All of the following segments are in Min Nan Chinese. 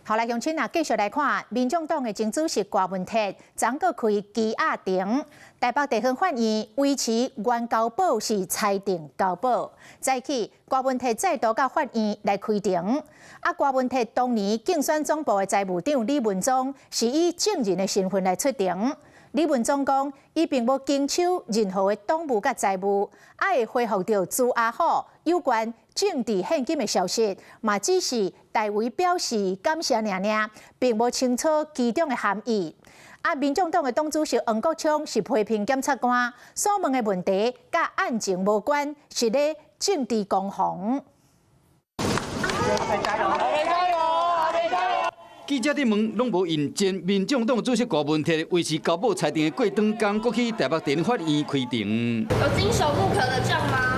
好來，鄉親啊，繼續來看，民眾黨的前主席郭文鐵，昨閣開羈押庭，台北地方法院維持原交保是裁定交保。早起，郭文鐵再度到法院來開庭。啊，郭文鐵當年競選總部的財務長李文宗是以證人的身份來出庭。李文宗講，伊並無經手任何的黨務佮財務，啊會回覆著朱阿虎有關政治獻金的消息，嘛只是代為表示感謝爾爾，並無清楚其中的含義。啊，民眾黨的黨主席黃國昌是批評檢察官所問的問題佮案情無關，是咧政治攻防。加油！加油！加油！記者佇問，攏無應前民眾黨主席郭文鐵維持交保裁定的過轉工，閣去台北地法院開庭。有經手不可的帳嗎？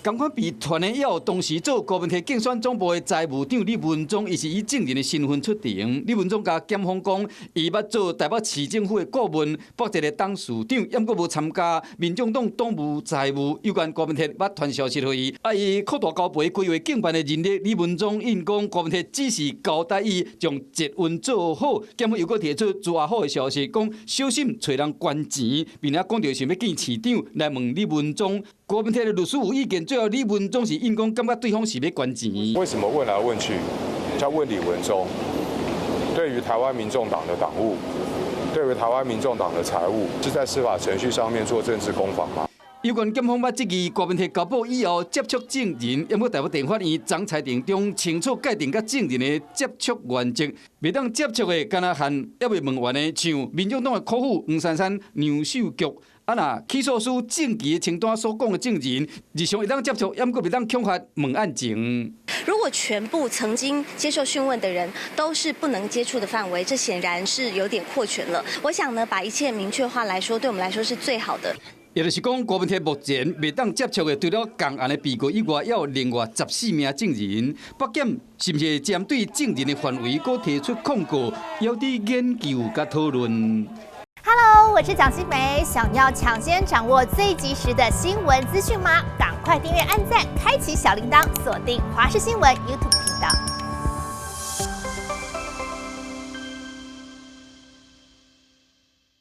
仝款被傳的要當時做郭文鐵競選總部的財務長李文宗，伊是以證人的身份出庭。李文宗共檢方講，伊捌做台北市政府的顧問，北一个董事長，猶閣無參加民眾黨黨務財務有關郭文鐵捌傳消息予伊，啊，伊擴大交賠規劃競辦的人力。李文宗應講，郭文鐵只是交代伊將捷運做好，檢方又閣提出朱阿虎的消息，講小心揣人捐錢，並且講著想欲見市長來問李文宗。郭文鐵的律師有意見，最後李文宗是應講感覺對方是欲捐錢。為什麼問來問去，叫問李文忠？對於台灣民眾黨的黨務，對於台灣民眾黨的財務，是在司法程序上面做政治攻防嗎？有關檢方捌質疑郭文鐵交保以後接觸證人，猶閣台北地法院昨裁定中清楚界定佮證人的接觸原則，袂當接觸的，敢若限猶未問完的，像民眾黨的科副黃珊珊、楊秀菊。啊，若起訴書證據的清單所講的證人，日常會當接觸，猶閣袂當恐嚇問案情。如果全部曾經接受訊問的人都是不能接觸的範圍，這顯然是有點擴權了。我想呢，把一切明確化來說，對我們來說是最好的。也就是講，郭文鐵目前袂當接觸的，除了仝案的被告以外，還有另外14名證人。北檢是毋是針對證人的範圍，閣提出控告，猶佇研究佮討論。 Hello，我是蔣新梅，想要搶先掌握最及時的新聞資訊嗎？趕快訂閱、按讚、開啟小鈴鐺，鎖定華視新聞 YouTube 頻道。